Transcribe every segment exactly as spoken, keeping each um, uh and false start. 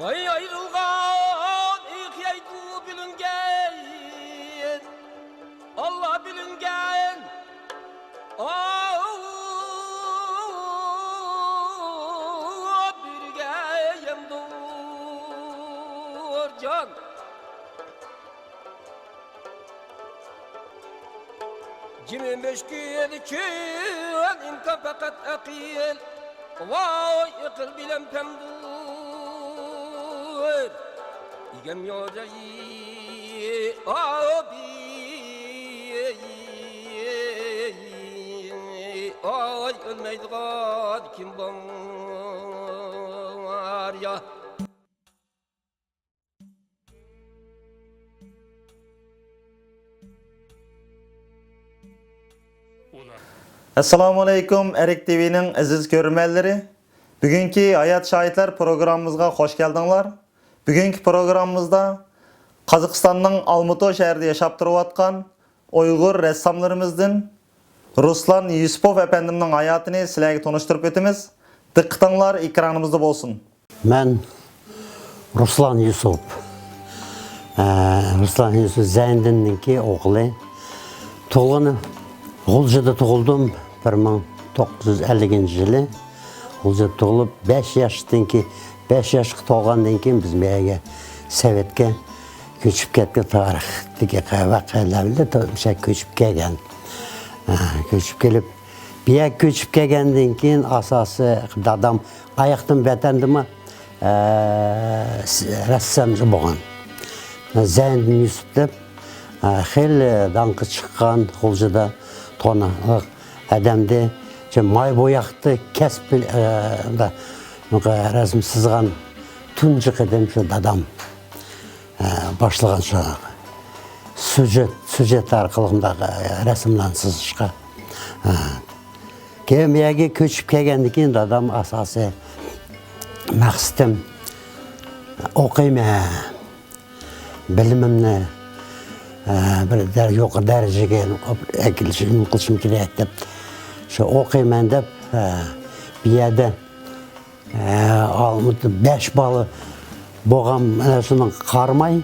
ئاي ئايرىلغان ئېقىيدۇ بىلىنگەن، ئاللا بىلىنگەن. ئاۋۇ بىرگە يەمدۇر جان. جىمى مۈشكۈل چۈن ئىمكان پەقەت ئەقىل. ۋاي ئەقىل بىلەن پەمدۇر. ئىگەم يوجاي ئابى. ئاي ئۆلمەيدىغان كىم بار يا؟ ئەسسالامۇئەلەيكۇم، ئەرك تىۋىنىڭ ئەزىز كۆرۈرمەنلىرى. بۈگۈنكى ھايات شاھىتلار پروگراممىمىزغا خوش كەلدىڭلار. بۈگۈنكى پروگراممىمىزدا قازاقىستاننىڭ ئالمۇتو شەھىرىدە ياشاپ تۇرۇۋاتقان ئۇيغۇر رەسساملىرىمىزدىن رۇسلان يۈسۈپوف ئەپەندىمنىڭ ھاياتىنى سىلەرگە تونۇشتۇرۇپ ئۆتىمىز. دىققىتىڭلار ئېكرانىمىزدا بولسۇن. مەن رۇسلان يۈسۈپ. ئە، رۇسلان يۈسۈپ زەينىدىننىڭكى ئوغلى. تۇغۇلغىنى غۇلجىدا تۇغۇلدۇم. بىر مىڭ توققۇز يۈز ئەللىكىنچى يىلى غۇلجىدا تۇغۇلۇپ، بەش ياشتىن كېيىن، بەش ياشقا تولغاندىن كېيىن بىز بۇ يەرگە سوۋېتكە كۆچۈپ كەتكەن، تارىختىكى ۋەقەلەر بىلەن تو-، مۇشۇ يەرگە كۆچۈپ كەلگەن. ئە، كۆچۈپ كېلىپ، بۇ يەرگە كۆچۈپ كەلگەندىن كېيىن ئاساسىي دادام ئاياقتىن ۋەتەندىمۇ، ئە، س-، رەسسامچى بولغان. زەينىدىن يۈسۈپ دەپ، ئە، خېلى داڭقى چىققان غۇلجىدا تونۇلۇق ئادەمدى. شۇ ماي بوياقتا كەسپى، ئە، دا، رەسىم سىزغان تۇنجى قېتىم شۇ دادام، ئە، باشلىغان شۇ سۈجەت، سۈجەت ئارقىلىق مۇنداق، ئە، رەسىملەرنى سىزىشقا. ئە. كېيىن بۇ يەرگە كۆچۈپ كەلگەندىن كېيىن دادام ئاساسىي مەقسىتىم ئوقۇيمەن. بىلىمىمنى، ئە، بىر دەر-، يۇقىرى دەرىجىگە ئەكېلىشىم، قىلىشىم كېرەك دەپ، شۇ ئوقۇيمەن دەپ، ئە، بۇ يەردە، ئە، ئالمۇتا بەش بالا بولغان، مانا شۇنىڭغا قارىماي،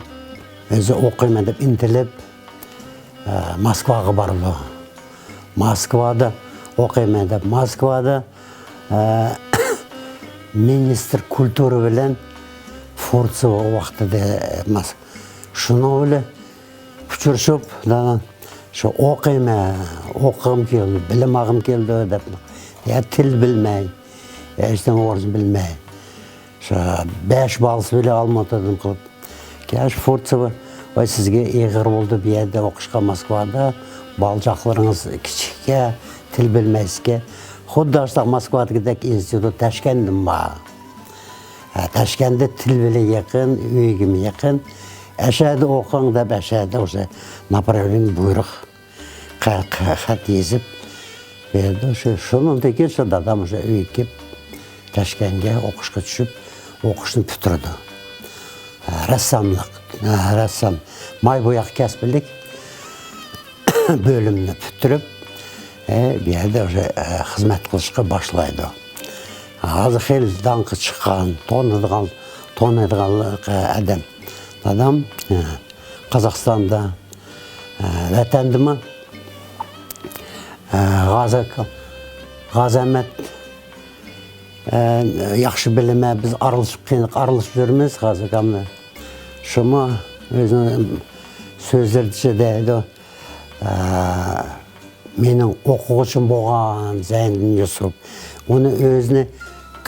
ئۆزى ئوقۇيمەن دەپ ئىنتىلىپ، ئە، موسكۋاغا بارىدۇ. موسكۋادا ئوقۇيمەن دەپ، موسكۋادا، ئە، مىنىستىر كۇلتۇرا بىلەن فۇرتسېۋا ۋاقتىدا، ئە، ماس-، شۇنىڭ بىلەن ئۇچرىشىپ، دادام شۇ ئوقۇيمەن، ئوقۇغۇم كېلىدۇ، بىلىم ئالغۇم كېلىدۇ دەپ، يا تىل بىلمەي، يا ھېچنېمە ئورۇسچە بىلمەي، شۇ بەش بالىسى بىلەن ئالمۇتىدىن قىلىپ، كەچ فۇرتسېۋا، ۋاي، سىزگە ئېغىر بولدى بۇ يەردە ئوقۇشقا، موسكۋادا، بالىچاقلىرىڭىز كىچىككەن، تىل بىلمەيسىزكەن. خۇددى ئاشۇنداق موسكۋادىكىدەك ئىنستىتۇت تاشكەندتىمۇ بار. ھە، تاشكەندتتە تىل بىلەن يېقىن، ئۆيگىمۇ يېقىن. ئەشەدە ئوقۇڭ دەپ، ئەشەدە ئوشۇ ناپراۋېننىي بۇيرۇق، خە-، خە-، خەت يېزىپ بەردى. شۇ، شۇنىڭدىن كېيىن شۇ دادام ئوشۇ ئۆيگە كېلىپ، تاشكەنتكە ئوقۇشقا چۈشۈپ، ئوقۇشنى پۈتتۈرىدۇ. ھە، رەسساملىق، ھە، رەسسام، ماي بوياق كەسپىلىك بۆلۈمنى پۈتتۈرۈپ، ئە، بۇ يەردە ئوشۇ، ئە، خىزمەت قىلىشقا باشلايدۇ. ھازىر خېلى داڭقى چىققان، تونۇيدىغان، تونۇيدىغان، ئە، ئادەم. دادام، ئە، قازاقىستاندا، ئە، ۋەتەندىمۇ، ئە، غازى، غازى ئەمەت، ئە، ياخشى بىلىمەن، بىز ئارىلىشىپ، قېنىق ئارىلىشىپ يۈرىمىز غازى ئاكامنى. شۇمۇ ئۆزىنىڭ سۆزلىرىدىچە دەيدۇ. ئە، مېنىڭ ئوقۇغۇچىم بولغان زەينىدىن يۈسۈپ، ئۇنى ئۆزىنى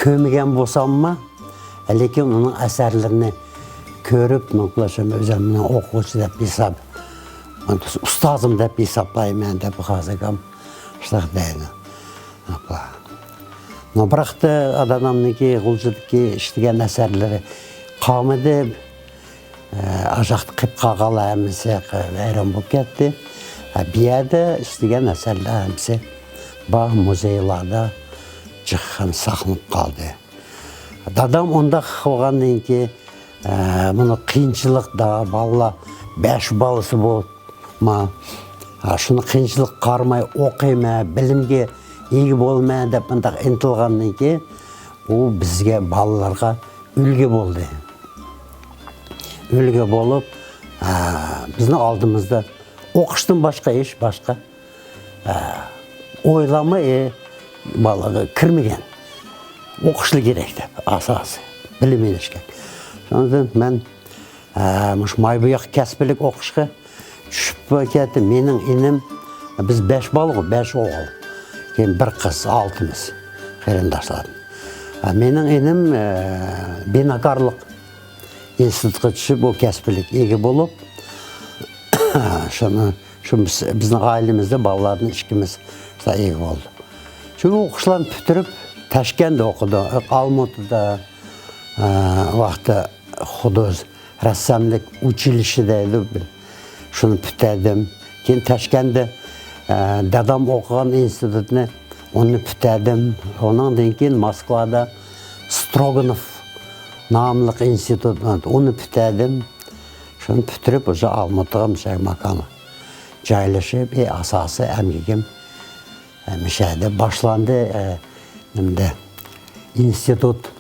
كۆرمىگەن بولساممۇ، لېكىن ئۇنىڭ ئەسەرلىرىنى كۆرۈپ، مەن ئۆزۈمنىڭ ئوقۇغۇچى دەپ ھېساب، ئۇستازىم دەپ ھېسابلايمەن دەپ غازى ئاكام شۇنداق دەيدۇ. ئاپا. نو، بىراقتا دادامنىڭكى غۇلجىدىكى ئىشلىگەن ئەسەرلىرى قالمىدى. ئە، ئاشاقتا قېلىپ قالغانلار ھەممىسى ۋەيران بولۇپ كەتتى. ئە، بۇ يەردە ئىشلىگەن ئەسەرلەر ھەممىسى بار، مۇزېيلاردا جىق ساقلىنىپ قالدى. دادام ئۇنداق بولغاندىن كېيىن، ئە، بۇنى قىيىنچىلىقتا بالىلار، بەش بالىسى بولۇپ، ما، ھا، شۇنى قىيىنچىلىققا قارىماي ئوقۇيمەن، بىلىمگە ئىگە بولىمەن دەپ مۇنداق ئىنتىلغاندىن كېيىن، ئۇ بىزگە، بالىلارغا ئۈلگە بولدى. ئۈلگە بولۇپ، ئە، بىزنىڭ ئالدىمىزدا ئوقۇشتىن باشقا ئىش، باشقا، ئە، ئويلانما، ئە، بالىغا كىرمىگەن. ئوقۇشلا كېرەك دەپ، ئاساسىي بىلىم ئېلىش كېرەك. شۇنىڭدىن مەن، ئە، مۇشۇ ماي بوياق كەسپىلىك ئوقۇشقا چۈشۈپ كەتتىم. مېنىڭ ئىنىم، بىز بەش بالىغۇ، بەش ئوغۇل. كېيىن بىر قىز، ئالتىمىز قېرىنداشلار. ئە، مېنىڭ ئىنىم، ئە، بىناكارلىق ئىنستىتۇتقا چۈشۈپ، ئۇ كەسپىلىك ئىگە بولۇپ، شۇنى، شۇ بىز، بىزنىڭ ئائىلىمىزدە بالىلاردىن ئىككىمىز شۇنداق ئىگە بولدى. شۇ ئوقۇشلارنى پۈتتۈرۈپ، تاشكەندتتە ئوقۇدۇم، ئالمۇتىدا، ئە، ۋاقتى خۇدۇز رەسساملىق ئۇچىلىشى دەيدۇ. شۇنى پۈتتۈردۈم. كېيىن تاشكەندتتە، ئە، دادام ئوقۇغان ئىنستىتۇتنى، ئۇنى پۈتتۈردۈم. ئۇنىڭدىن كېيىن موسكۋادا ستروگانوف ناملىق ئىنستىتۇت، ئۇنى پۈتتۈردۈم. شۇنى پۈتتۈرۈپ، ئۇشۇ ئالمۇتىغا مۇشۇ ماكانغا جايلىشىپ، ئەڭ ئاساسىي ئەمگىكىم، ئە، مۇشۇ يەردە باشلاندى. ئە، نېمىدە، ئىنستىتۇت،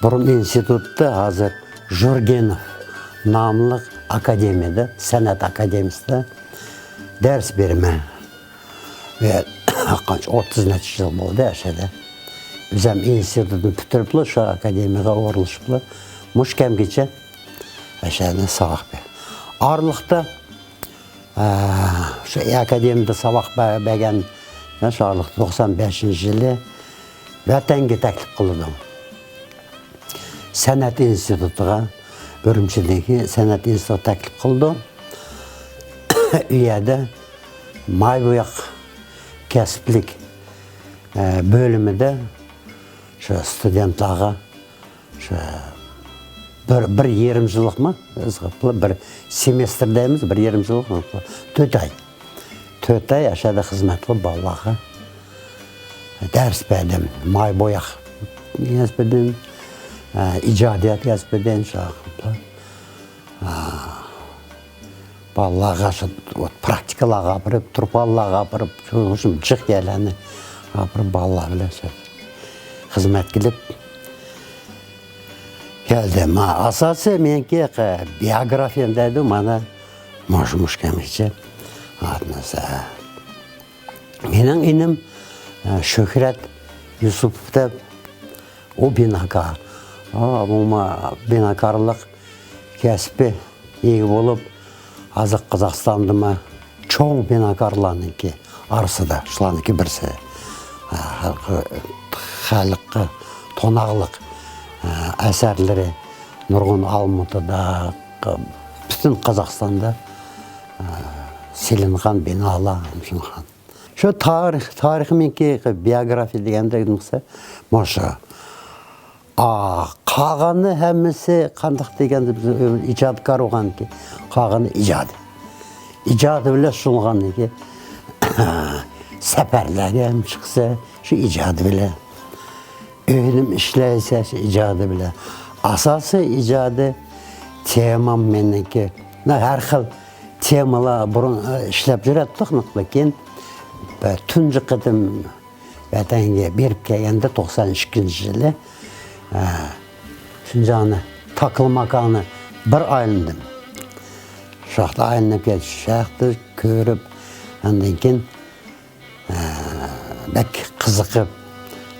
بۇرۇن ئىنستىتۇتتا، ھازىر ژۇرگېنوف ناملىق ئاكادېمىيەدە، سەنئەت ئاكادېمىيەسىدە دەرس بېرىمەن. ۋە قانچە، ئوتتۇز نەچچە يىل بولدى ئەشەدە. ئۆزۈم ئىنستىتۇتنى پۈتتۈرۈپلا، شۇ ئاكادېمىيەگە ئورۇنلىشىپلا، مۇشۇ كەمگىچە ئەشەدە ساۋاق بېرىپ. ئارىلىقتا، ئە، شۇ ئاكادېمىيەدە ساۋاق بە-، بەرگەن، شۇ ئارىلىقتا توقسان بەشىنچى يىلى ۋەتەنگە تەكلىپ قىلىدۇ. سەنئەت ئىنستىتۇتىغا، ئۈرۈمچىدىكى سەنئەت ئىنستىتۇتىغا تەكلىپ قىلىدۇ. ئۇ يەردە ماي بوياق كەسىپلىك، ئە، بۆلۈمىدە شۇ ستۇدېنتلارغا شۇ بىر، بىر يېرىم يىللىقمۇ؟ بىر سېمېستر دەيمىز، بىر يېرىم يىللىق، تۆت ئاي. تۆت ئاي ئاشۇ يەردە خىزمەت قىلىپ، بالىلارغا دەرس بەردىم. ماي بوياق كەسپىدىن، ئىجادىيەت كەسپىدىن، شۇ، بالىلارغا شۇ پراكتىكىلارغا ئاپىرىپ، تۇرپانلارغا ئاپىرىپ، شۇ، شۇ جىق يەرلەرنى ئاپىرىپ، بالىلار بىلەن شۇ خىزمەت قىلىپ كەلدىم. ھە، ئاساسىي مېنىڭكى بىيوگرافىيەم دەيدۇ، مانا، مۇشۇ، مۇشۇ كەمگىچە. مېنىڭ ئىنىم، ئە، شۆھرەت يۈسۈپوف دەپ، ئۇ بىناكار. ئۇ، ئۇمۇ بىناكارلىق كەسپى ئىگە بولۇپ، ھازىر قازاقىستاندىمۇ چوڭ بىناكارلارنىڭكى ئارىسىدا شۇلارنىڭكى بىرسى. ئە، خەلققە، خەلققە توناقلىق، ئە، ئەسەرلىرى نۇرغۇن ئالمۇتىدا، پۈتۈن قازاقىستاندا، ئە، سېلىنغان بىنالار، شۇنىڭ شۇ تارىخ، تارىخىمنىڭكى بىيوگرافىيە دېگەندەك نېمىسى، مۇشۇ. ئا، قالغاننى ھەممىسى قانداق دېگەندە، بىز ئىجادكار بولغاندىكىن، قالغىنى ئىجادىي. ئىجادى بىلەن شۇغۇلغاندىكىن، سەپەرلەرگە ھەم چىقسا، شۇ ئىجادى بىلەن. ئۆينىمۇ ئىشلەيسەن، شۇ ئىجادى بىلەن. ئاساسىي ئىجادىي تېمام مېنىڭكى. مەن ھەر خىل تېمىلار بۇرۇن، ئە، ئىشلەپ يۈرەتتۇق، لېكىن، ئە، تۇنجى قېتىم ۋەتەنگە بېرىپ كەلگەندە توقسان ئىككىنچى يىلى، ئە، شىنجاڭنى، تاكلىماكاننى بىر ئايلاندىم. شۇ ۋاقىتتا ئايلىنىپ كەتتىم، شۇ ۋاقىتتا كۆرۈپ، ئاندىن كېيىن، ئە، بەك قىزىقىپ،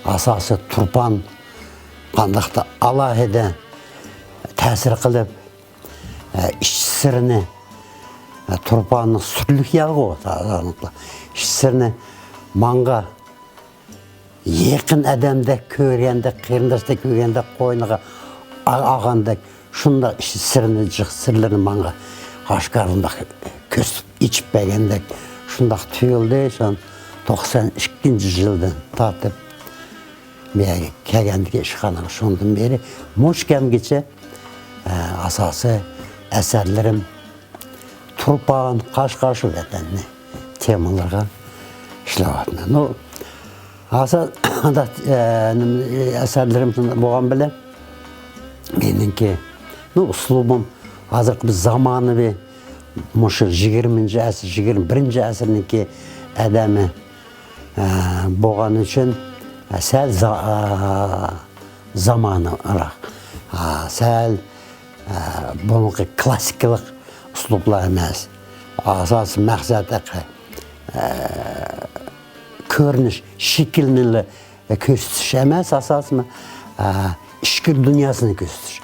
ئاساسىي تۇرپان قانداقتا ئالاھىدە تەسىر قىلىپ، ئىچ سىرىنى، تۇرپاننىڭ سۈرلۈك ياغىغۇ، ئىچ سىرىنى ماڭغا يېقىن ئادەمدەك كۆرگەندەك، قېرىنداشتەك كۆرگەندەك، قوينىغا ئا-، ئالغاندەك، شۇنداق ئىچ سىرىنى، جىق سىرلىرىنى ماڭا ئاشكارىلاپ كۆرسىتىپ، ئېچىپ بەرگەندەك شۇنداق تۇيۇلدى. شۇ توقسان ئىككىنچى يىلدىن تارتىپ بۇ يەرگە كەلگەندىكىن ئىشخانىغا، شۇندىن بېرى مۇشۇ كەمگىچە، ئە، ئاساسىي ئەسەرلىرىم تۇرپان، قاشقار، شۇ ۋەتەننى تېمىلىرىغا ئىشلەۋاتىمەن. نۇ، ئاساس-، ئە، نېمە، ئەسەرلىرىم شۇنداق بولغان بىلەن مېنىڭكى، نۇ، ئۇسلۇبۇم ھازىرقى بىز زامانىۋى، مۇشۇ يىگىرمىنچى ئەسىر، يىگىرمە بىرىنچى ئەسىرنىڭكى ئادەمى، ئە، بولغان ئۈچۈن، ئە، سەل زا-، ئە، زامانىراق. ئە، سەل، بۇنىڭقى كلاسسىكىلىق ئۇسلۇبلار ئەمەس. ئاساسىي مەقسەت ھەققى، ئە، كۆرۈنۈش شەكلىنىلا كۆرسىتىش ئەمەس، ئاساسىي، ئە، ئىچكى دۇنياسىنى كۆرسىتىش.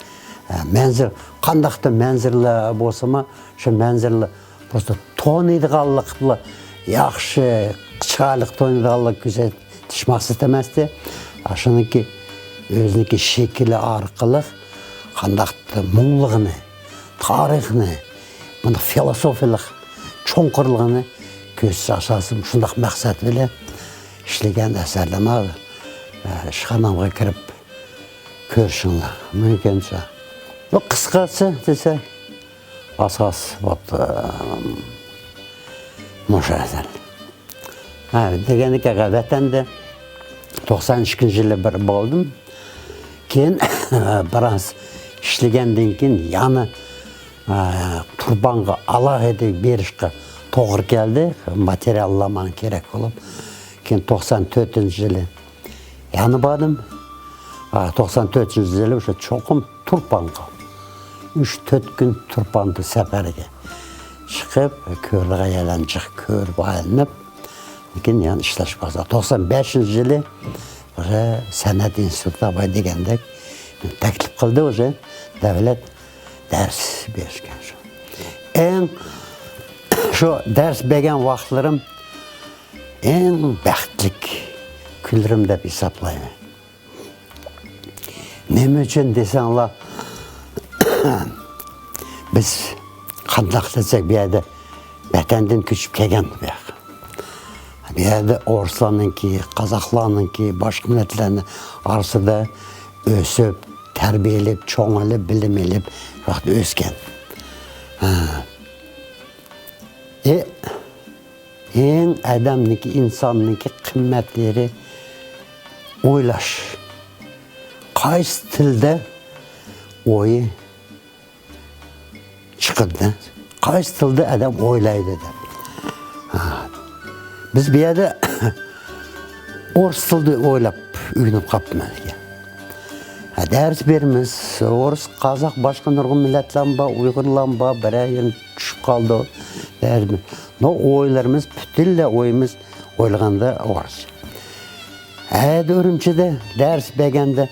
ئە، مەنزىرە، قانداقتۇر مەنزىرىلەر بولسىمۇ، شۇ مەنزىرىلەر پروستو تونۇيدىغانلىق قىلىپ، ياخشى، چىرايلىق تونۇيدىغانلىق كۆرسىتىش مەقسەت ئەمەستى. ئاشۇنىڭكى ئۆزىنىڭكى شەكلى ئارقىلىق قانداقتۇر مۇڭلۇقىنى، تارىخنى، بۇنداق فىلوسوفىيەلىك چوڭقۇرلۇقىنى كۆرسىتىش ئاساسىي شۇنداق مەقسەت بىلەن ئىشلىگەن ئەسەرلەرنى، ئە، ئىشخانامغا كىرىپ كۆرۈشۈڭلار مۇمكىنچە. بۇ قىسقىچە دېسەك، ئاساس بوپتۇ. مۇشۇ ئەسەر. ھە، دېگەندەك، ۋەتەندە توقسان ئىككىنچى يىلى بىر بولدۇم. كېيىن بىراز ئىشلىگەندىن كېيىن يەنە، ئە، تۇرپانغا ئالاھىدە بېرىشقا توغرا كەلدى. ماتېرىياللار ماڭا كېرەك بولۇپ، كېيىن توقسان تۆتىنچى يىلى يەنە باردىم. ھە، توقسان تۆتىنچى يىلى ئوشۇ چوقۇم تۇرپانغا. ئۈچ تۆت كۈن تۇرپاندا سەپەرگە چىقىپ، كۆرىدىغان يەرلەرنى جىق كۆرۈپ ئايلىنىپ، لېكىن يەنە ئىشلەش باشلىدى. توقسان بەشىنچى يىلى ئوشۇ سەنئەت ئىنستىتۇتىدا بايا دېگەندەك تەكلىپ قىلدى، ئوشۇ دەۋلەت دەرس بېرىشكە. شۇ ئەڭ، شۇ دەرس بەرگەن ۋاقىتلىرىم ئەڭ بەختلىك كۈنلىرىم دەپ ھېسابلايمەن. نېمە ئۈچۈن دېسەڭلار، بىز قانداق دېسەك، بۇ يەردە ۋەتەندىن كۆچۈپ كەلگەن بۇ يەرگە. بۇ يەردە ئورۇسلارنىڭكى، قازاقلارنىڭكى، باشقا مىللەتلەرنىڭ ئارىسىدا ئۆسۈپ، تەربىيەلىنىپ، چوڭ ئېلىپ، بىلىم ئېلىپ، شۇ ۋاقىتتا ئۆسكەن. ھە. ئى، ئەڭ ئادەمنىڭكى، ئىنساننىڭكى قىممەت يېرى ئويلاش. قايسى تىلدا ئويى چىقىدۇ، قايسى تىلدا ئادەم ئويلايدۇ دەپ. ھا. بىز بۇ يەردە ئورۇس تىلدا ئويلاپ ئۆگىنىپ قاپتىمەن. ھە، دەرس بېرىمىز. ئورۇس، قازاق، باشقا نۇرغۇن مىللەتلەرمۇ بار، ئۇيغۇرلارمۇ بار، بىرەر يېرىم چۈشۈپ قالدى. دەرس بېرىمىز. نو ئويلىرىمىز پۈتۈنلەي ئويىمىز ئويلىغاندا ئورۇسچە. ھەدە ئۈرۈمچىدە دەرس بەرگەندە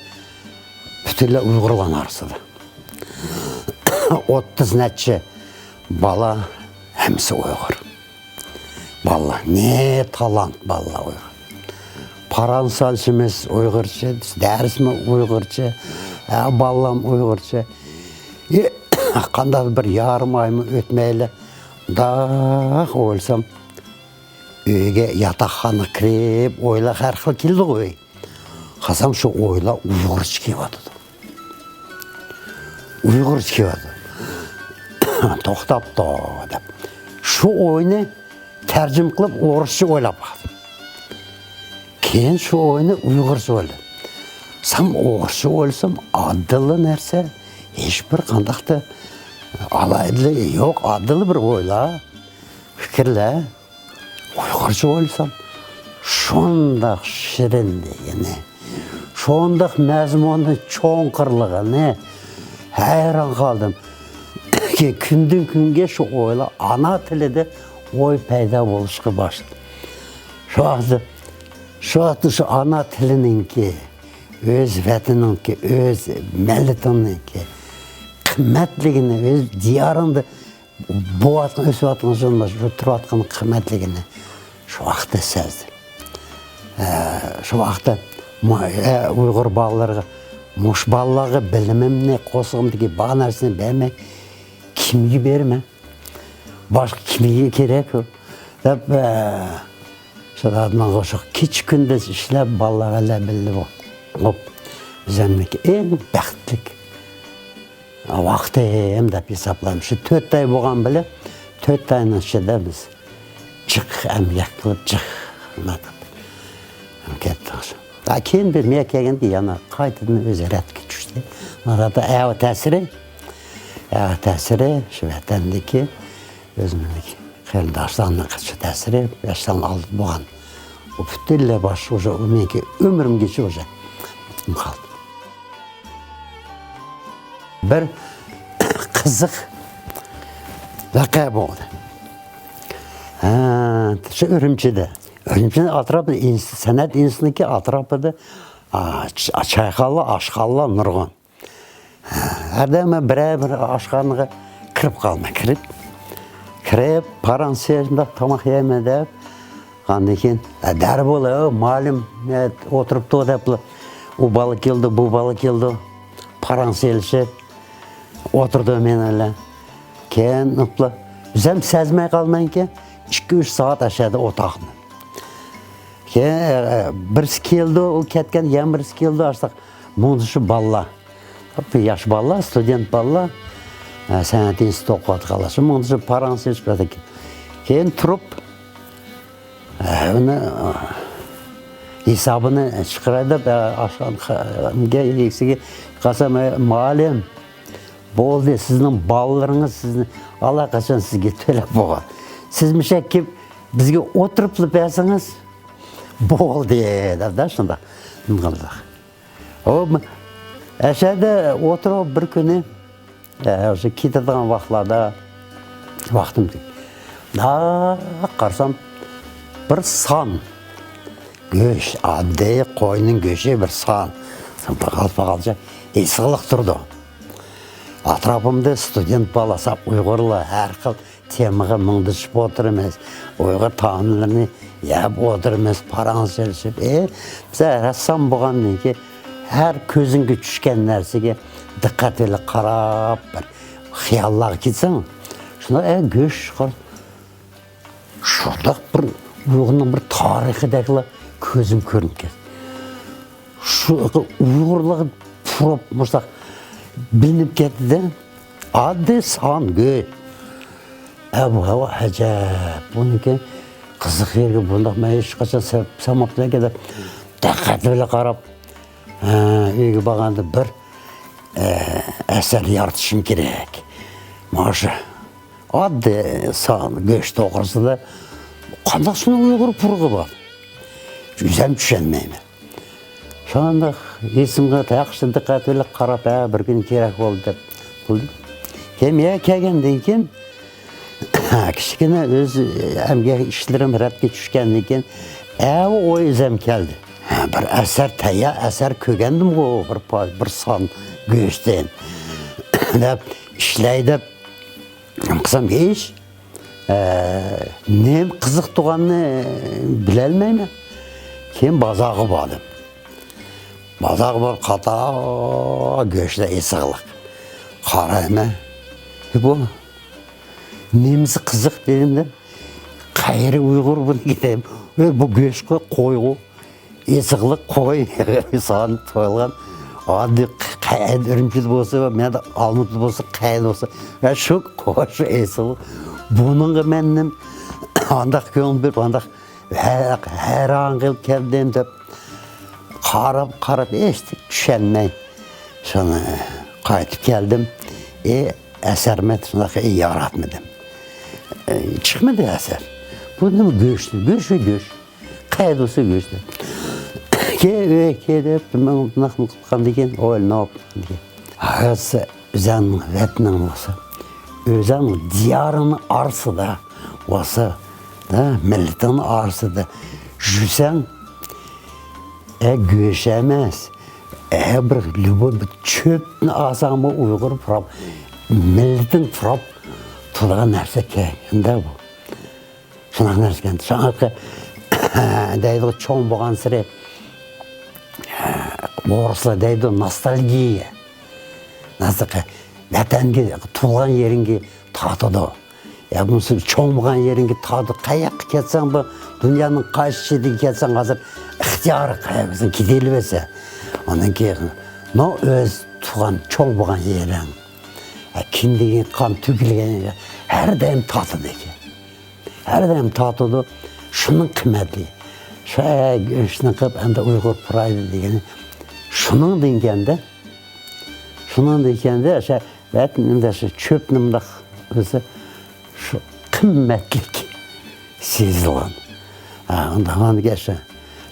پۈتۈنلەي ئۇيغۇرلارنىڭ ئارىسىدا. ئوتتۇز نەچچە بالا، ھەممىسى ئۇيغۇر. بالىلار، نە تالانت بالىلار ئۇيغۇر. پاراڭ سالىشىمىز ئۇيغۇرچە، دەرسمۇ ئۇيغۇرچە، ھە، بالىلارمۇ ئۇيغۇرچە. ئى، قانداق بىر يارىم ئايمۇ ئۆتمەيلا، داق ئويلىسام، ئۆيگە ياتاقخانىغا كىرىپ، ئويلار ھەر خىل كېلىدىغۇ ئۆي. قارىسام، شۇ ئويلار ئۇيغۇرچە كېلىۋاتىدۇ. ئۇيغۇرچە كېلىۋاتىدۇ. توختاپتۇ دەپ. شۇ ئوينى تەرجىمە قىلىپ ئورۇسچە ئويلاپ باقتىم. كېيىن شۇ ئوينى ئۇيغۇرچە ئويلىدىم. سام ئورۇسچە ئويلىسام، ئاددىلا نەرسە، ھېچبىر قانداقتا ئالاھىدىلىكى يوق، ئاددىلا بىر ئويلار، پىكىرلەر. ئۇيغۇرچە ئويلىسام، شۇنداق شېرىنلىكىنى، شۇنداق مەزمۇنى چوڭقۇرلۇقىنى، ھەيران قالدىم. كۈندىن كۈنگە شۇ ئويلار ئانا تىلىدا ئوي پەيدا بولۇشقا باشلىدى. شۇ ۋاقىتتا، شۇ ۋاقىتتا شۇ ئانا تىلىنىڭكى، ئۆز ۋەتىنىڭكى، ئۆز مىللىتىنىڭكى قىممەتلىكىنى، ئۆز دىيارىڭدا بوۋاتقان، ئۆسۈۋاتقان، شۇ تۇرۇۋاتقان قىممەتلىكىنى شۇ ۋاقىتتا سەزدىم. ئە، شۇ ۋاقىتتا مۇ-، ئە، ئۇيغۇر بالىلىرىغا، مۇشۇ بالىلارغا بىلىمىمنى، قورسىقىمدىكى بار نەرسىنى بەرمەي، كىمگە بېرىمەن؟ باشقا كىمگە كېرەك ئۇ؟ دەپ، ئە، شۇ ماڭا شۇ كېچە-كۈندۈز ئىشلەپ، بالىلار بىلەن بىللە بولۇپ، بىزنىڭكى ئەڭ بەختلىك ۋاقتىم دەپ ھېسابلايمەن. شۇ تۆت ئاي بولغان بىلەن، تۆت ئاينىڭ ئىچىدە بىز جىق ئەمگەك قىلىپ، جىق نېمە قىلىپ كەتتۇق. ھە، كېيىن بىر مەيەر كەلگەندە يەنە قايتىدىن ئۆزى رەتكە چۈشتى. ئەۋە تەسىرى، ئەۋە تەسىرى شۇ ۋەتەندىكى ئۆزىمىزنىڭ قېرىنداشلارنىڭ قىلچە تەسىرى، ياشلارنىڭ ئالدىدا بولغان ئۇ پۈتۈنلەي باشقا، ئۇ مېنىڭكى ئۆمرۈمگىچە ئۇ قالدى. بىر قىزىق ۋەقە بولدى. ھە، شۇ ئۈرۈمچىدە. ئۈرۈمچىنىڭ ئەتراپىدا ئىنس-، سەنئەت ئىنستىتۇتىنىڭكى ئەتراپىدا، ئا، چ-، چايخانىلار، ئاشخانىلار نۇرغۇن. ھەردەم بىرەر بىر ئاشخانىغا كىرىپ قالىمەن، كىرىپ، كىرىپ، پاراڭ سېلىشىپ، تاماق يەيمەن دەپ، ئاندىن كېيىن، ئە، دەرھال، «ئە، مۇئەللىم، ئە، ئولتۇرۇپتۇ» دەپلا، ئۇ بالا كېلىدۇ، بۇ بالا كېلىدۇ، پاراڭ سېلىشىپ ئولتۇرىدۇ مېنىڭ بىلەن. كېيىن، ئۇپلا، ئۆزۈم سەزمەي قالىمەنكەن، ئىككى، ئۈچ سائەت ئەشەدە ئولتۇرىمەن. كېيىن، ئە، ئە، بىرسى كېلىدۇ، ئۇ كەتكەن، يەنە بىرسى كېلىدۇ، ئاشۇنداق مۇڭدىشىپ بالىلار. ياش بالىلار، ستۇدېنت بالىلار، ئە، سەنئەت ئىنستىتۇتىدا ئوقۇۋاتقانلار. شۇ مۇڭدىشىپ پاراڭ سېلىشىپ ياتىدىكەن. كېيىن تۇرۇپ، ئە، ئۇنى، ئە، ھېسابىنى چىقىراي دەپ، ئە، ئاشخانىگە، ئىگىسىگە قارىسام، «ئە، مۇئەللىم، بولدى، سىزنىڭ بالىلىرىڭىز سىزنى ئاللىقاچان سىزگە تۆلەپ بولغان. سىز مۇشۇ يەرگە كېلىپ، بىزگە ئولتۇرۇپلا بەرسىڭىز، بولدى» دەپ، شۇنداق. ئۇ ئەشەدە ئولتۇرۇپ بىر كۈنى، ئە، ئاشۇ كېتىدىغان ۋاقىتلاردا ۋاقتىم، قارىسام، بىر سان گۆش، ئاددىي قوينىڭ گۆشى بىر سان. بىر غالپاقالچە ئېسىقلىق تۇرىدۇ. ئەتراپىمدا ستۇدېنت بالىسى، ئۇيغۇرلار، ھەر خىل تېمىغا مۇڭدىشىپ ئولتۇرىمىز. ئۇيغۇر تائاملىرىنى يەپ ئولتۇرىمىز، پاراڭ سېلىشىپ. ئى، بىز رەسسام بولغاندىن كېيىن ھەر كۆزۈڭگە چۈشكەن نەرسىگە دىققەت بىلەن قاراپ، بىر خىياللارغا كېتىسەن. شۇنداق، ئە، گۆش، شۇنداق بىر ئۇيغۇرنىڭ بىر تارىخىدەكلا كۆزۈم كۆرۈنۈپ كەتتى. شۇ ئۇيغۇرلارغا پۇراپ مۇشۇنداق بىلىنىپ كەتتى-دە، ئاددىي سان گۆش. ئە، بۇ ھاۋا ئەجەب. بۇنىڭكى قىزىق يېرىگە بۇنداق مەن ھېچقاچان سە-، سالماپتىمەن دەپ، دىققەت بىلەن قاراپ، ھە، ئۆيگە بارغاندا بىر، ئە، ئەسەر يارىتىشىم كېرەك. مانا شۇ ئاددىي سان گۆش توغرىسىدا قانداق شۇنىڭ ئۇيغۇر پۇرىقى بار؟ ئۆزۈم چۈشەنمەيمەن. شۇنداق ئېسىمگە ياخشى دىققەت بىلەن قاراپ، ھە، بىر كۈنى كېرەك بولدى دەپ قىلدىم. كېيىن يەنە كەلگەندىن كېيىن، كىچىككىنە ئۆز ئەمگەك ئىشلىرىم رەتكە چۈشكەندىن كېيىن، ئەۋۇ ئوي ئۆزۈم كەلدى. ھە، بىر ئەسەر، تەييار ئەسەر كۆرگەندىمغۇ بىر پا-، بىر سان گۆشتىن دەپ ئىشلەي دەپ قىلسام، ھېچ، ئە، نېمە قىزىق تۇرغاننى بىلەلمەيمەن. كېيىن بازارغا باردىم. بازارغا بارىپ، قاتار گۆشلەر ئېسىقلىق. قارايمەن، «ئى، بۇ نېمىسى قىزىق؟» دېدىم-دە، «قەيەر ئۇيغۇر بۇنىڭكى؟» دېدىم. «ئۆي، بۇ گۆشقۇ، قويغۇ، ئېسىقلىق قوي، سانى تويۇلغان. ئاددىي قەيەردە، ئۈرۈمچىدە بولسا، مەندە ئالمۇتىدا بولسا، قەيەردە بولسا، ۋە شۇ قوي، شۇ ئېسىقلىق. بۇنىڭغا مەن نېمە ئانداق كۆڭۈل بېرىپ، ئانداق ھە-، ھەيران قېلىپ كەلدىم» دەپ، قاراپ، قاراپ، ھېچ چۈشەنمەي، شۇنى قايتىپ كەلدىم. ئى، ئەسەرمۇ شۇنداق ياراتمىدىم. ئى، چىقمىدى ئەسەر. بۇ نېمە گۆش؟ گۆش، گۆش. قەيەردە بولسا گۆش. كېيىن ئۆيگە كېلىپ، مەن بۇنداق قىلغاندىن كېيىن ئويلىنىپ، ھازىر ئۆزۈڭنىڭ ۋەتىنىڭ بولسا، ئۆزۈڭنىڭ دىيارىڭنىڭ ئارىسىدا بولسا، ھە، مىللىتىڭنىڭ ئارىسىدا يۈرسەڭ، ئە، گۆش ئەمەس، ئە، بىر ليۇبوي بىر چۆپنى ئالساڭمۇ ئۇيغۇر پۇراپ، مىللىتىڭ پۇراپ تۇرىدىغان نەرسە ئىكەن-دە بۇ. شۇنداق نەرسىكەن. شۇڭا دەيدىغۇ، چوڭ بولغانسېرى، ئورۇسلار دەيدۇ، نوستالگىيە. نازىقى، ۋەتەنگە، تۇغۇلغان يېرىڭگە تارتىدۇ. يا بولمىسا چوڭ بولغان يېرىڭگە تارتىدۇ. قەيەرگە كەتسەڭ، بۇ دۇنيانىڭ قايسى چېتىگە كەتسەڭ، ھازىر ئىختىيارى قەيەرگە كېتىۋېرىسەن. ئاندىن كېيىن، نو ئۆز تۇغان، چوڭ بولغان يېرىڭ. ھە، كىندىكى قان تۆكۈلگەن يەرگە ھەر دائىم تارتىدۇ ئىكەن. ھەر دائىم تارتىدۇ. شۇنىڭ قىممەتلىكى. شۇ، ئە، گۆشنى قىلىپ، ئەمدى ئۇيغۇر پۇرايدۇ دېگىنى. شۇنىڭدىن كەلدى. شۇنىڭدىن كەلدى. شۇ ۋەتىنىمدە شۇ چۆپنى مۇنداق قىلسا، شۇ قىممەتلىك سېزىلغان. ھە، ئۇنداق ئاندىكى شۇ.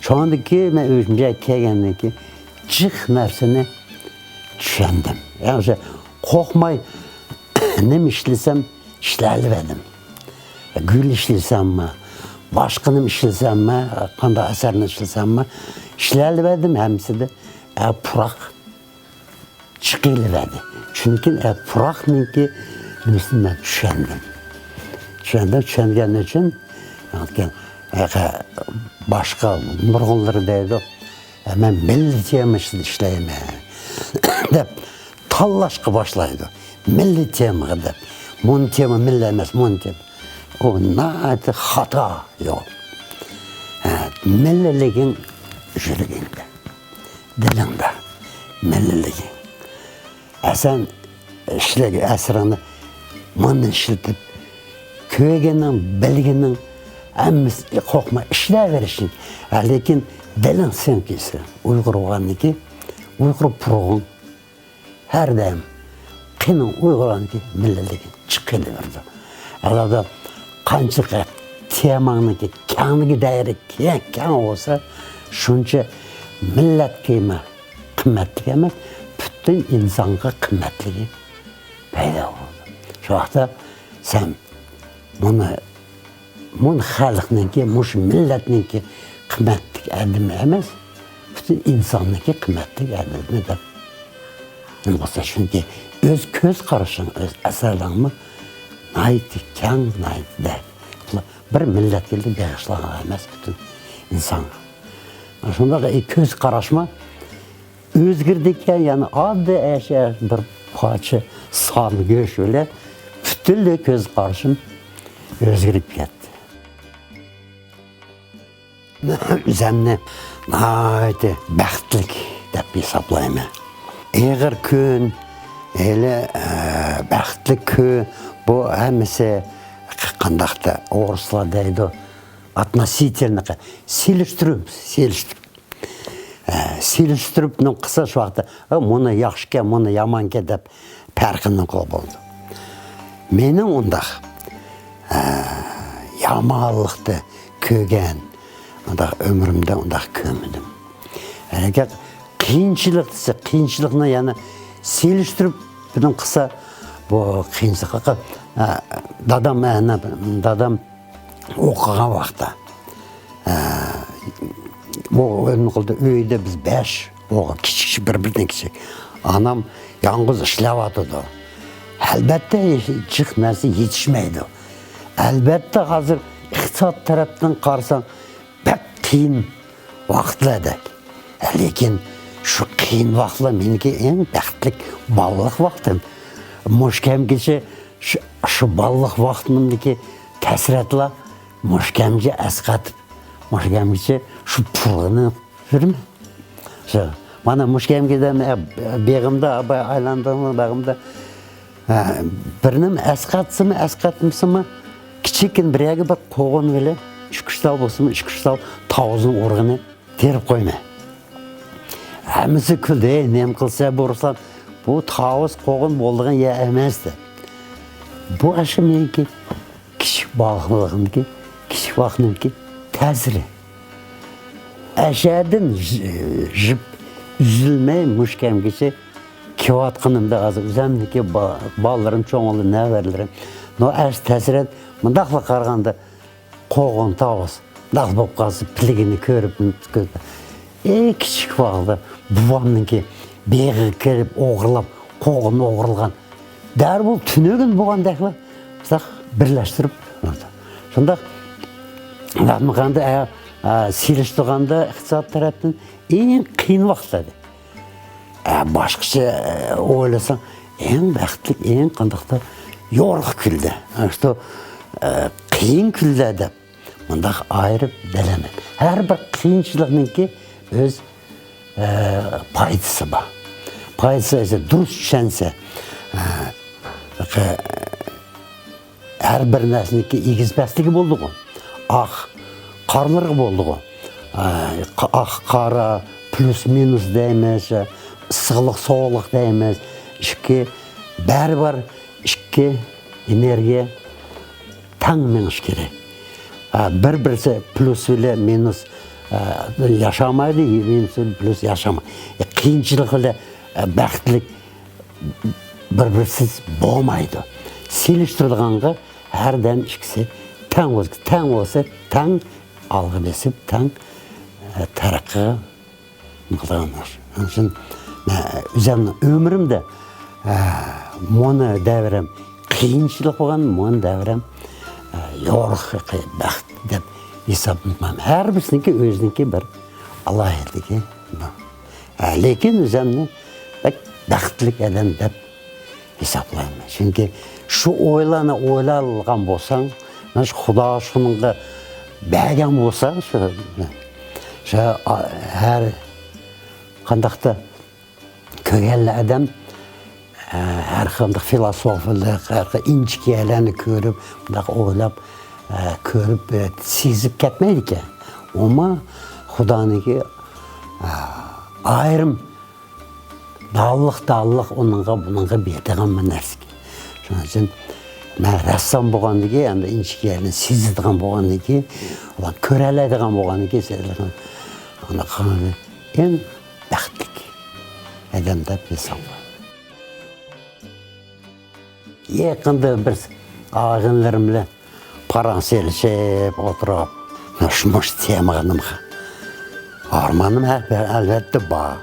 شۇندىكى مەن ئۆزۈمگە كەلگەندىن كېيىن جىق نەرسىنى چۈشەندىم. يەنى شۇ قورقماي، نېمە ئىشلىسەم، ئىشلەۋەردىم. گۈل ئىشلىسەممۇ، باشقا نېمە ئىشلىسەممۇ، قانداق ئەسەرنى ئىشلىسەممۇ، ئىشلەۋەردىم ھەممىسىدە. ئە، پۇراق چىقىلىۋەردى. چۈنكى، ئە، پۇراقنىڭكى نېمىسىنى مەن چۈشەندىم. چۈشەندىم، چۈشەنگەن ئۈچۈن، ئە، باشقا نۇرغۇنلىرى دەيدۇ، ئە، مەن مىللىي تېما ئۈستىدە ئىشلەيمەن، دەپ تاللاشقا باشلايدۇ. مىللىي تېمىغا دەپ. مۇنۇ تېما مىللىي ئەمەس، مۇنۇ تېما. ئۇ ناھايىتى خاتا يول. ھە، مىللىيلىكىڭ يۈرىكىڭدە، دىلىڭدا. مىللىيلىكىڭ. ئە، سەن ئىشلەرگە ئەسىرىڭنى مۇندىن ئىشلىتىپ، كۆرگىنىڭ، بىلگىنىڭ ھەممىسى قورقما ئىشلەۋېرىشىڭ. ھە، لېكىن دىلىڭ سېنىڭكى ئىشلىرىڭ. ئۇيغۇر بولغاندىن كېيىن ئۇيغۇر پۇرىقىڭ ھەر دائىم قېنىڭ ئۇيغۇرلارنىڭكى مىللىيلىكى چىقىۋېرىدۇ. ئەلۋەتتە، قانچە تېماڭنىڭكى كەڭلىكى دائىرە كەڭ، كەڭ بولسا، شۇنچە مىللەت تېما قىممەتلىك ئەمەس، پۈتۈن ئىنسانغا قىممەتلىكى پەيدا بولىدۇ. شۇ ۋاقىتتا سەن بۇنى، بۇ خەلقنىڭكى، مۇشۇ مىللەتنىڭكى قىممەتلىك ئادىمى ئەمەس، پۈتۈن ئىنساننىڭكى قىممەتلىك ئادىمى دەپ. نېمە بولسا، چۈنكى ئۆز كۆز قارىشىڭ، ئۆز ئەسەرلىرىڭمۇ ناھايىتى كەڭ، ناھايىتى دەر. بىر مىللەتكە بېغىشلانغان ئەمەس، پۈتۈن ئىنسانغا. شۇنداق كۆز قاراشمۇ ئۆزگىرىدىكەن، يەنى ئاددىي ئەشە بىر پارچە سان گۆش بىلەن پۈتۈنلەي كۆز قارىشىم ئۆزگىرىپ كەتتى. ئۆزۈمنى ناھايىتى بەختلىك دەپ ھېسابلايمەن. ئېغىر كۈن، ھېلى، ئە، بەختلىك كۈن، بۇ ھەممىسى قانداقتا ئورۇسلار دەيدۇ، относительно، سېلىشتۇرۇپ، سېلىشتۇرۇپ. ئە، سېلىشتۇرۇپ نېمە قىلسا، شۇ ۋاقىتتا، «ئە، مۇنى ياخشىكەن، مۇنى يامانكەن» دەپ پەرقىنى قىلغىلى بولىدۇ. مېنىڭ ئۇنداق، ئە، يامانلىقنى كۆرگەن، ئۇنداق ئۆمرۈمدە ئۇنداق كۆرمىدىم. ئەگەر قىيىنچىلىق دېسە، قىيىنچىلىقنى يەنە سېلىشتۇرۇپ نېمە قىلسا، بۇ قىيىنچىلىققا، ئە، دادام، ئە، دادام ئوقۇغان ۋاقىتتا، ئە، ئۇ نېمە قىلدى، ئۆيدە بىز بەش ئوغۇل، كىچىك، بىر-بىرىدىن كىچىك. ئانام يالغۇز ئىشلەۋاتىدۇ. ئەلبەتتە، جىق نەرسە يېتىشمەيدۇ. ئەلبەتتە، ھازىر ئىقتىساد تەرەپتىن قارىساڭ، بەك قىيىن ۋاقىتلاردەك. لېكىن شۇ قىيىن ۋاقىتلار مېنىڭكى ئەڭ بەختلىك بالىلىق ۋاقتىم. مۇشۇ كەمگىچە شۇ، شۇ بالىلىق ۋاقتىمدىكى تەسىراتلار مۇشۇ كەمگىچە ئەسقاتىپ، مۇشۇ كەمگىچە شۇ پۇرىقىنى يۈرىمەن. شۇ، مانا مۇشۇ كەمگىدە، ئە، بېغىمدا، ئايلاندىم بېغىمدا، ئە، بىر نېمە ئەسقاتسىمۇ، ئەسقاتمىسىمۇ، كىچىككىنە بىر يەرگە بىر قوغۇن بىلەن ئىككى ئۈچ تال بولسىمۇ، ئىككى ئۈچ تال تاۋۇزنىڭ ئۇرۇقىنى تېرىپ قويىمەن. ھەممىسى كۈلدى، «ھەي، نېمە قىلسا بۇ، رۇسلان؟ بۇ تاۋۇز قوغۇن بولىدىغان يەر ئەمەس» دەپ. بۇ ئاشۇ مېنىڭكى كىچىك بالىلىقىمدىكى، كىچىك ۋاقتىمدىكى تەسىرى. ئەشەدىن ژ-، ژىپ ئۈزۈلمەي مۇشۇ كەمگىچە كېلىۋاتقىنىمدا، ھازىر ئۆزۈمنىڭكى با-، بالىلىرىم، چوڭ ئوغلۇم، نەۋرىلىرىم، نو ئەش تەسىرەت مۇنداقلا قارىغاندا، قوغۇن، تاۋۇز، داغ بولۇپ قالسا، پىلىگىنى كۆرۈپ، كۆرۈپ. ئەي، كىچىك ۋاقىتتا بوۋامنىڭكى بېغىغا كىرىپ، ئوغرىلاپ، قوغۇن ئوغرىلىغان. دەرھال تۈنۈگۈن بولغاندەكلا، شۇنداق بىرلەشتۈرۈپ، شۇنداق. ئە، ئە، سېلىشتۇرغاندا ئىقتىساد تەرەپتىن ئەڭ قىيىن ۋاقىتلار ئىدى. ئە، باشقىچە، ئە، ئويلىساڭ، ئەڭ بەختلىك، ئەڭ قانداقتۇر يورۇق كۈندە. ئە، شۇ، ئە، قىيىن كۈندە دەپ مۇنداق ئايرىپ بىلەمەن. ھەر بىر قىيىنچىلىقنىڭكى ئۆز، ئە، پايدىسى بار. پايدىسى ئەگەر دۇرۇس چۈشەنسە، ئە، ھەر بىر نەرسىنىڭكى ئېگىز پەسلىكى بولىدىغۇ. ئاق، قارىلىرىغا بولىدىغۇ. ئاق، قارا، پلۇس مىنۇس دەيمىز، ئىسسىقلىق، سوغۇقلۇق دەيمىز. ئىككى، بەرىبىر ئىككى ئېنېرگىيە تەڭ مېڭىش كېرەك. بىر بىرسى پلۇس بىلەن مىنۇس ياشىمايدۇ، مىنۇس بىلەن پلۇس ياشىمايدۇ. قىيىنچىلىق بىلەن بەختلىك بىر-بىرسىز بولمايدۇ. سېلىشتۇرىدىغانغا ھەردەم ئىككىسى تەڭ بولسا، تەڭ بولسا، تەڭ ئالغا بېسىپ، تەڭ، ئە، تەرەققىي قىلىدىغانلار. شۇنىڭ ئۈچۈن مەن ئۆزۈمنىڭ ئۆمرۈمدە، ئە، مۇنۇ دەۋرىم قىيىنچىلىق بولغان، مۇنۇ دەۋرىم، ئە، يورۇق بەخت دەپ ھېسابلىمايمەن. ھەر بىرسىنىڭكى ئۆزىنىڭكى بىر ئالاھىدىلىكى بار. ئە، لېكىن ئۆزۈمنى بەك بەختلىك ئادەم دەپ ھېسابلايمەن. چۈنكى شۇ ئويلارنى ئويلىغان بولساڭ، مانا شۇ خۇدا شۇنىڭغا بەرگەن بولسا، شۇ، شۇ، ئا، ھەر قانداقتا كۆرگەنلەر ئادەم، ئە، ھەر قانداق فىلوسوفلىق، ھەر قانداق ئىنچىكىلەرنى كۆرۈپ، بۇنداق ئويلاپ، ئە، كۆرۈپ، ئە، سېزىپ كەتمەيدىكەن. ئۇمۇ خۇدانىڭكى، ئە، ئايرىم دانلىق، دانلىق ئۇنىڭغا، بۇنىڭغا بېرىدىغان بىر نەرسىكەن. شۇنىڭ ئۈچۈن مەن رەسسام بولغاندىكىن، ئەمدى ئىنچىكىلەرنى سېزىدىغان بولغاندىكىن، ئۇلار كۆرەلەيدىغان بولغاندىكىن، سېزىدىغان، ئۇنداق قىلغان ئەڭ بەختلىك ئادەم دەپ ھېسابلايمەن. يېقىندا بىر ئاغىنىلىرىم بىلەن پاراڭ سېلىشىپ ئولتۇرۇپ، مۇشۇ، مۇشۇ تېمىغا نېمە، ئارمانىم، ھە، ئەلۋەتتە بار.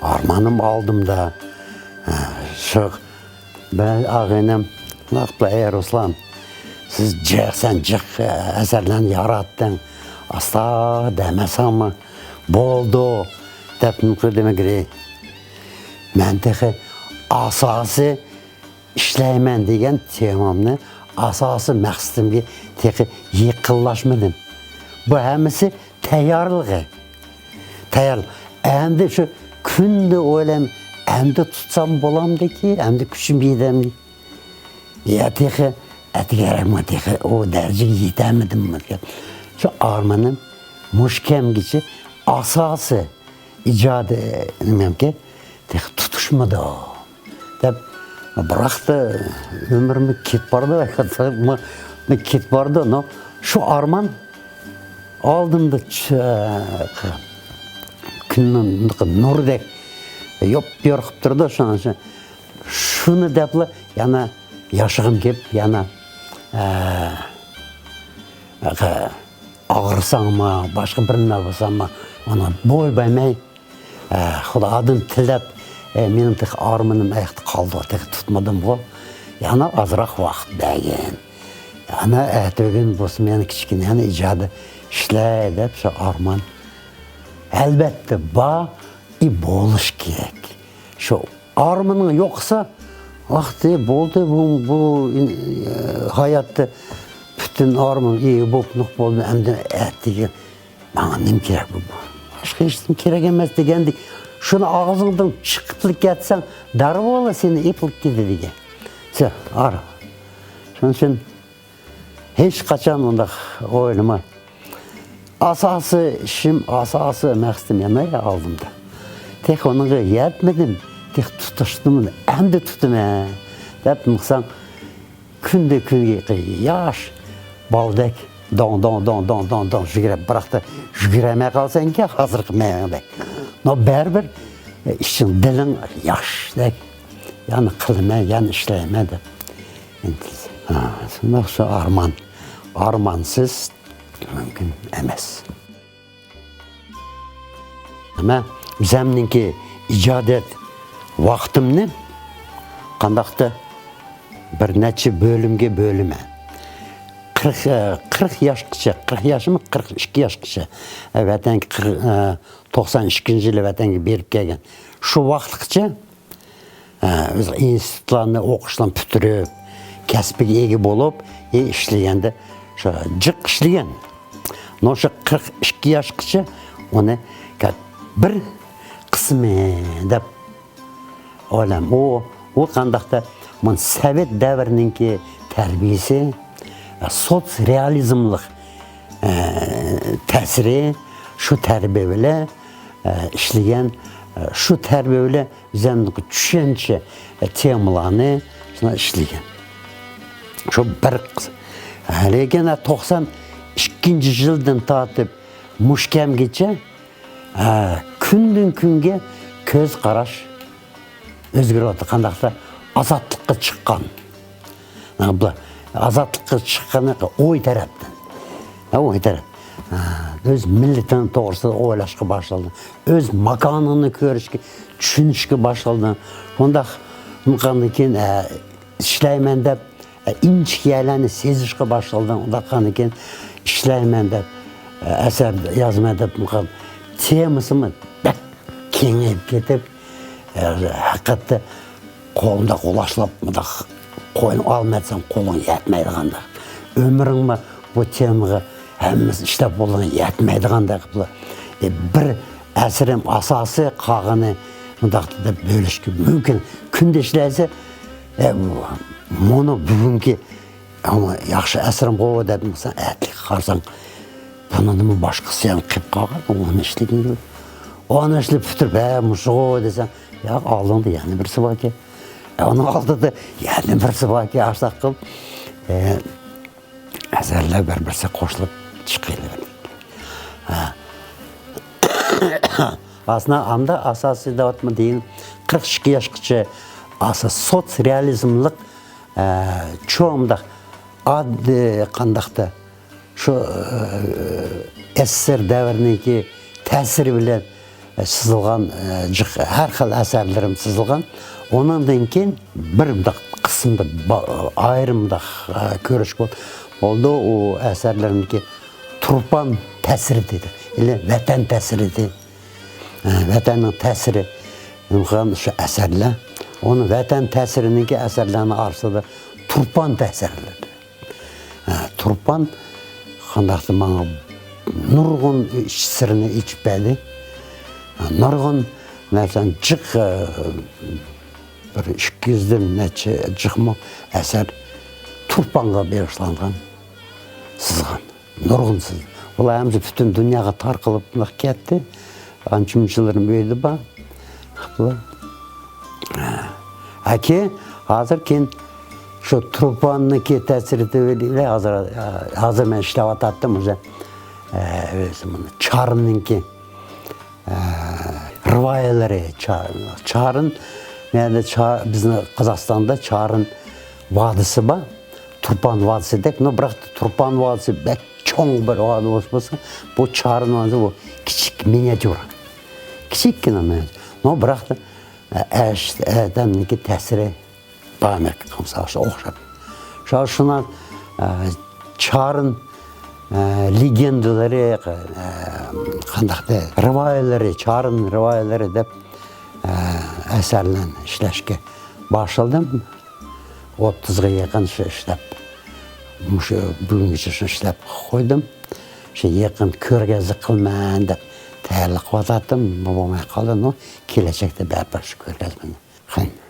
ئارمانىم ئالدىمدا. ھە، شۇ بىر ئاغىنەم، «ئەي رۇسلان، سىز جىق، سەن جىق ئەسەرلەرنى ياراتتىڭ. ئاستا دەمەسەڭمۇ بولىدۇ» دەپ نېمە قىلدى دېمەكلى. مەن تېخى ئاساسىي ئىشلەيمەن دېگەن تېمامنى، ئاساسىي مەقسىتىمگە تېخى يېقىنلاشمىدىم. بۇ ھەممىسى تەييارلىقى. تەييار. ئەمدى شۇ كۈندە ئويلايمەن، ئەمدى تۇتسام بولامدىكى، ئەمدى كۈچۈم يېتەمدىكى. يا تېخى ئەتىگەنرەكمۇ تېخى ئۇ دەرىجىگە يېتەلمىدىممۇ دەپ. شۇ ئارمىنىم مۇشۇ كەمگىچە ئاساسىي ئىجادىي نېمەمكى تېخى تۇتۇشمىدى دەپ، بىراقتا ئۆمرۈم كېتىپ بارىدۇ، كېتىپ بارىدۇ. نو، شۇ ئارمان ئالدىمدا چىق-، كۈننىڭ نۇرىدەك يوپيورۇق قىلىپ تۇرىدۇ. شۇنىڭ ئۈچۈن شۇنى دەپلا يەنە ياشىغۇم كېلىپ، يەنە، ئە، ئاغرىساڭمۇ، باشقا بىر نېمە بولساممۇ، ئۇنى بوي بەرمەي، ئە، خۇدادىن تىلەپ، ئە، مېنىڭ تېخى ئارمىنىم ئاياقتا قالدى، تېخى تۇتمىدىمغۇ. يەنە ئازراق ۋاقىت بەرگىن. يەنە ئەتىگۈن بولسىمۇ يەنە كىچىككىنە يەنە ئىجادىي ئىشلەي دەپ شۇ ئارمان. ئەلۋەتتە بار، ئى، بولۇش كېرەك. شۇ ئارمىنىڭ يوقىسا، ۋاقتى بولدى، بۇ، بۇ، ئى، ھاياتتا پۈتۈن ئارمىنىڭ ئىگە بولۇپ نۇق بولدى، ئەمدى ئەتىگە ماڭا نېمە كېرەك بۇ؟ باشقا ھېچنېمە كېرەك ئەمەس دېگەندەك، شۇنى ئاغزىڭدىن چىقىپلا كەتسەڭ، دەرۋالا سېنى ئېپىپ كېتىدىكەن. شۇ، ئار-، شۇنىڭ ئۈچۈن ھېچقاچان ئۇنداق ئويلىما. ئاساسىي ئىشىم، ئاساسىي مەقسىتىم يەنە ئالدىمدا. تېخى ئۇنىڭغا يەتمىدىم، تېخى تۇتۇشتۇم، ئەمدى تۇتىمەن دەپ نۇقسان كۈندە كۈنگە ياش بالىدەك دوڭ، دوڭ، دوڭ، دوڭ، دوڭ، دوڭ يۈگۈرۈپ، بىراقتا يۈگۈرەلمەي قالساڭكى ھازىرقى مېڭىدەك. نو بەرىبىر ئىشىڭ، دىلىڭ ياشتەك، يەنە قىلىمەن، يەنە ئىشلەيمەن دەپ ئىنتىلىسەن. ھا، شۇنداق شۇ ئارمان. ئارمانسىز مۇمكىن ئەمەس. مەن ئۆزۈمنىڭكى ئىجادىيەت ۋاقتىمنى قانداقتۇر بىر نەچچە بۆلۈمگە بۆلىمەن. قىرىق، ئە، قىرىق ياشقىچە، قىرىق ياشمۇ، قىرىق ئىككى ياشقىچە، ئە، ۋەتەنگە قىرىق، ئە، توقسان ئىككىنچى يىلى ۋەتەنگە بېرىپ كەلگەن. شۇ ۋاقىتقىچە ئە، ئۆزى ئىنستىتۇتلارنى، ئوقۇشلارنى پۈتتۈرۈپ، كەسپىگە ئىگە بولۇپ، ئى، ئىشلىگەندە شۇ جىق ئىشلىگەن. نو شۇ قىرىق ئىككى ياشقىچە ئۇنى كە-، بىر قىسمى دەپ ئويلايمەن. ئۇ، ئۇ قانداقتا، مانا سوۋېت دەۋرىنىڭكى تەربىيىسى، ئە، سوتسرېئالىزملىق، ئە، تەسىرى، شۇ تەربىيە بىلەن، ئە، ئىشلىگەن، ئە، شۇ تەربىيە بىلەن ئۆزۈمنىڭ چۈشەنچە، ئە، تېمىلارنى شۇنداق ئىشلىگەن. شۇ بىر قىس-، ھە، لېكىن، ئە، توقسان ئىككىنچى يىلدىن تارتىپ مۇشۇ كەمگىچە، ئە، كۈندىن كۈنگە كۆز قاراش ئۆزگىرىۋاتىدۇ. قانداقتا ئازادلىققا چىققان. ھە، بۇلار ئازادلىققا چىققان ئوي تەرەپتىن. ھە، ئوي تەرەپ. ھە، ئۆز مىللىتىنىڭ توغرىسىدا ئويلاشقا باشلىدى. ئۆز ماكانىنى كۆرۈشكە، چۈشىنىشكە باشلىدى. شۇنداق قىلغاندىن كېيىن، ھە، ئىشلەيمەن دەپ، ئە، ئىنچىكە يەرلەرنى سېزىشقا باشلىدىم. ئۇنداق قىلغاندىن كېيىن ئىشلەيمەن دەپ، ئە، ئەسەر يازىمەن دەپ، تېمىسىمۇ بەك كېڭىيىپ كېتىپ، ئە، ھەقىقەتتە قولۇمدا قولاشلاپ، مۇنداق قوينى ئالمايتساڭ، قولۇڭ يەتمەيدىغانداق. ئۆمرۈڭمۇ بۇ تېمىغا ھەممىسىنى ئىشلەپ بولغىنى يەتمەيدىغاندەك قىلىپ، ئە، بىر ئەسىرىم ئاساسىي، قالغىنى مۇنداق دەپ بۆلۈشكە مۇمكىن. كۈندە ئىشلەيسەن، ئە، مۇنۇ بۈگۈنكى، ئەمما ياخشى ئەسىرىم غۇ دەپ، مىسال، ئەتىلىك قارىساڭ، بۇنىڭدىنمۇ باشقىسى يەنە قېلىپ قالغان، ئۇنى ئىشلىگىنى يوق. ئۇنى ئىشلەپ پۈتتۈرۈپ، ھە، مۇشۇغۇ دېسەڭ، ياق، ئالدىڭدا يەنە بىرسى باركەن. ئە، ئۇنىڭ ئالدىدا يەنە بىرسى باركەن، ئاشۇنداق قىلىپ، ئە، ئەسەرلەر بىر-بىرسىگە قوشۇلۇپ چىقىۋېرىدۇ. ھە. ئاسنا ئامدا ئاساسىي دەۋاتما دېگەن قىرىق ئىككى ياشقىچە ئاسا سوتسرېئالىزملىق، ئە، چوڭ مۇنداق ئاددىي قانداقتا شۇ، ئە، ئەسسىر دەۋرىنىڭكى تەسىرى بىلەن سىزىلغان، ئە، جىق ھەر خىل ئەسەرلىرىم سىزىلغان. ئۇنىڭدىن كېيىن بىر مۇنداق قىسىمدا با-، ئايرىم مۇنداق، ئە، كۆرۈش بول-، بولدى. ئۇ ئەسەرلىرىمدىكى تۇرپان تەسىرى دېدى. يەنى ۋەتەن تەسىرى دېدى. ئە، ۋەتەننىڭ تەسىرى. نېمە قىلغان شۇ ئەسەرلەر. ئۇنى ۋەتەن تەسىرىنىڭكى ئەسەرلەرنىڭ ئارىسىدا تۇرپان تەسىرلىرى. ھە، تۇرپان قانداقتۇر ماڭا نۇرغۇن ئىچ سىرىنى ئېچىپ بەردى. ھە، نۇرغۇن نەرسىنى جىق، ئە، بىر ئىككى يۈزدىن نەچچە جىقمۇ ئەسەر تۇرپانغا بېغىشلانغان، سىزغان. نۇرغۇن سىز-، ئۇلار ھەممىسى پۈتۈن دۇنياغا تارقىلىپ مۇنداق كەتتى. ئانچە-مۇنچىلىرىم ئۆيدە بار. بۇلار. ھە. ھە، كېيىن، ھازىر كېيىن شۇ تۇرپاننىڭكى تەسىرى تۈپەيلى ھازىر، ھازىر مەن ئىشلەۋاتاتتىم، ئۆزى، ئە، ئۆزى مانا چارىننىڭكى، ئە، رىۋايەتلىرى، چا-، چارىن، يەنى چا-، بىزنىڭ قازاقىستاندا چارىن ۋادىسى بار. تۇرپان ۋادىسىدەك، نو، بىراق تۇرپان ۋادىسى بەك چوڭ بىر ۋادى بولسا، بۇ چارىن ۋادىسى بۇ كىچىك مىنىاتيۇرا. كىچىككىنە مىنىاتيۇرا. نو، بىراق، ئە، ئەش-، ئادەمنىڭكى تەسىرى بارمەك، مىسال ئۈچۈن ئوخشاپ. شۇ، شۇنىڭ، ئە، چارىن، ئە، لېگېندىلىرى، ئە، قانداق دەي، رىۋايەتلىرى، چارىن رىۋايەتلىرى دەپ، ئە، ئەسەرلەرنى ئىشلەشكە باشلىدىم. ئوتتۇزغا يېقىن شۇ ئىشلەپ، مۇشۇ بۈگۈنگىچە شۇ ئىشلەپ قويدۇم. شۇ يېقىن كۆرگەزمە قىلىمەن دەپ تەييارلىق قىلىۋاتاتتىم. بۇ بولماي قالدى. نو، كېلەچەكتە بەرىبىر شۇ كۆرگەزمىنى قىلىمەن.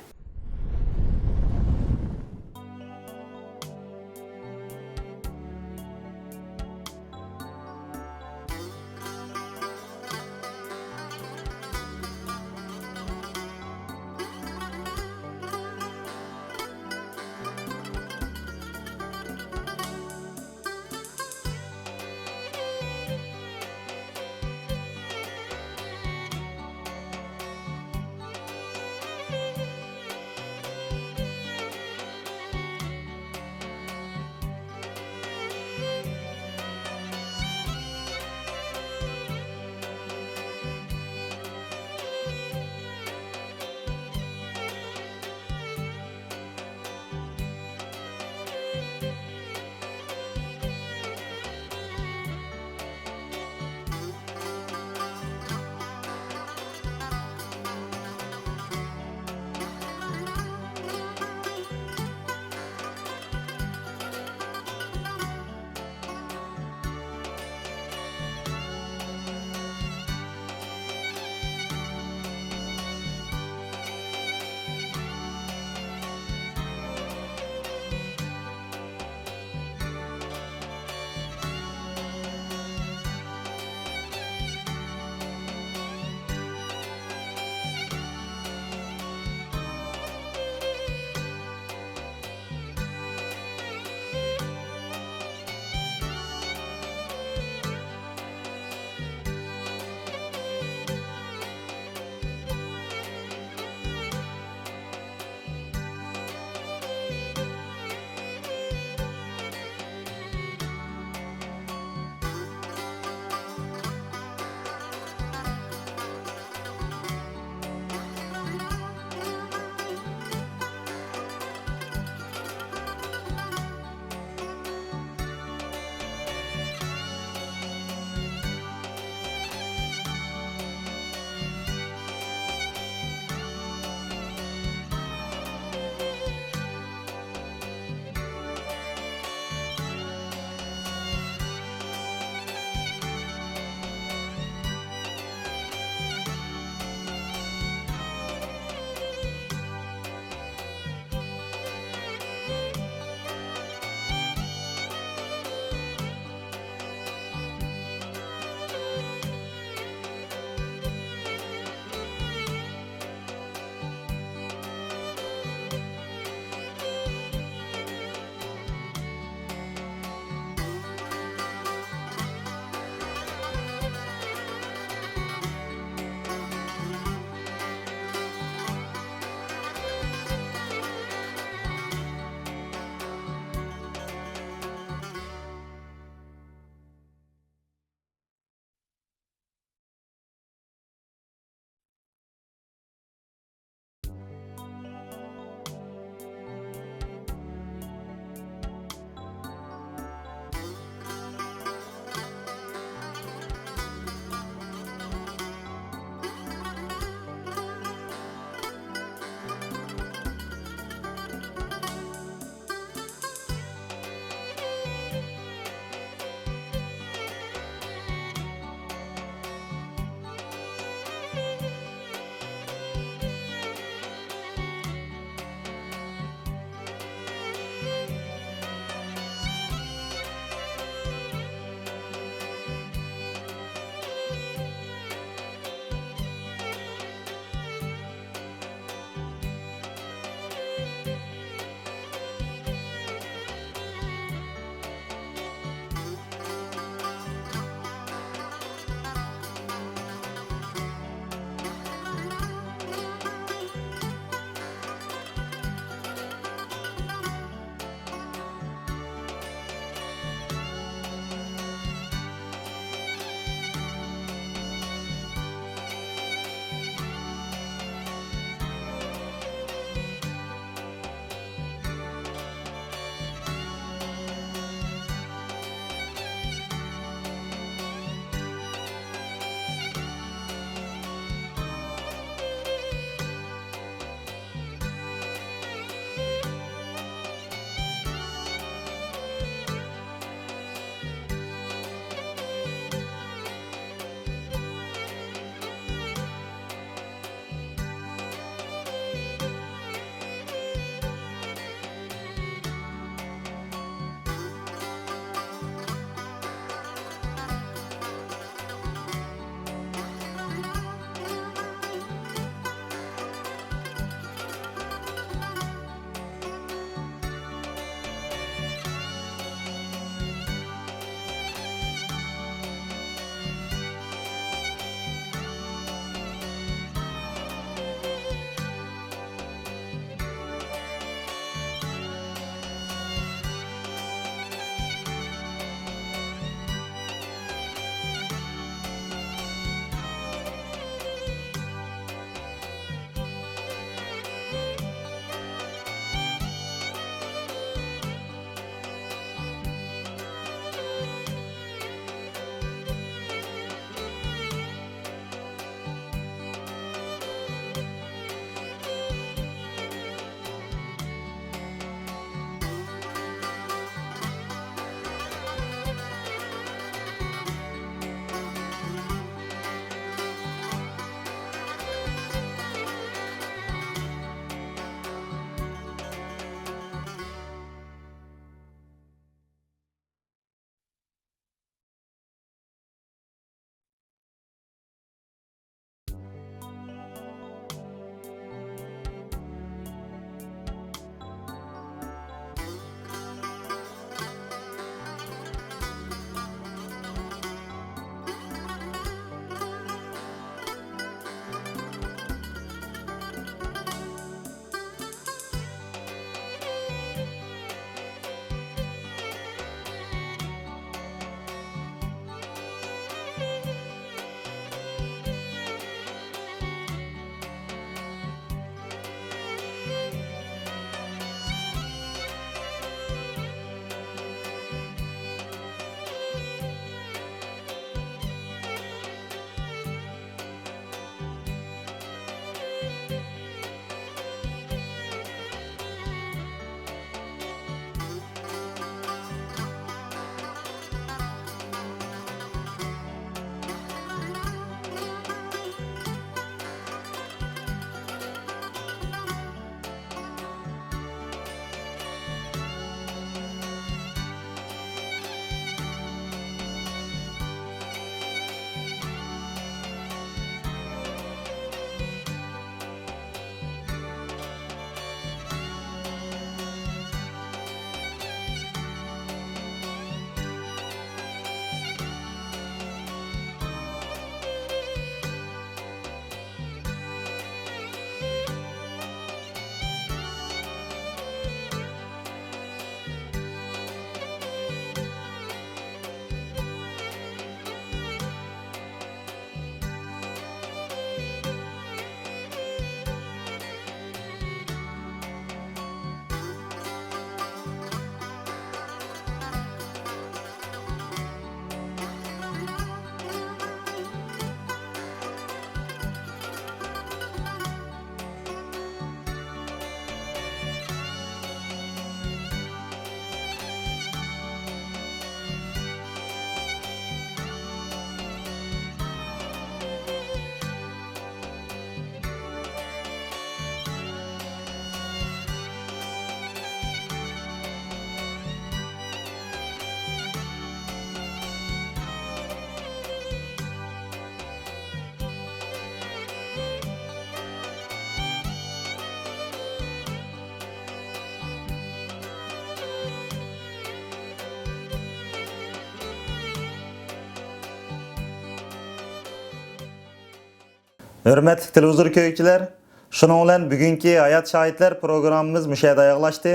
ھۆرمەتلىك تېلېۋىزور كۆرگۈچىلەر، شۇنىڭ بىلەن بۈگۈنكى ھايات شاھىتلار پروگراممىمىز مۇشۇ يەردە ئاياغلاشتى.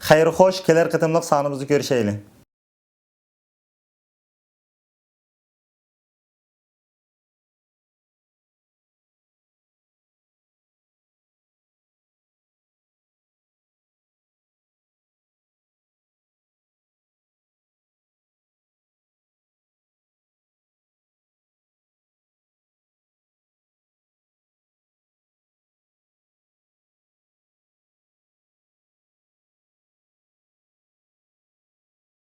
خەير خوش، كېلەر قېتىملىق سانىمىزدا كۆرۈشەيلى.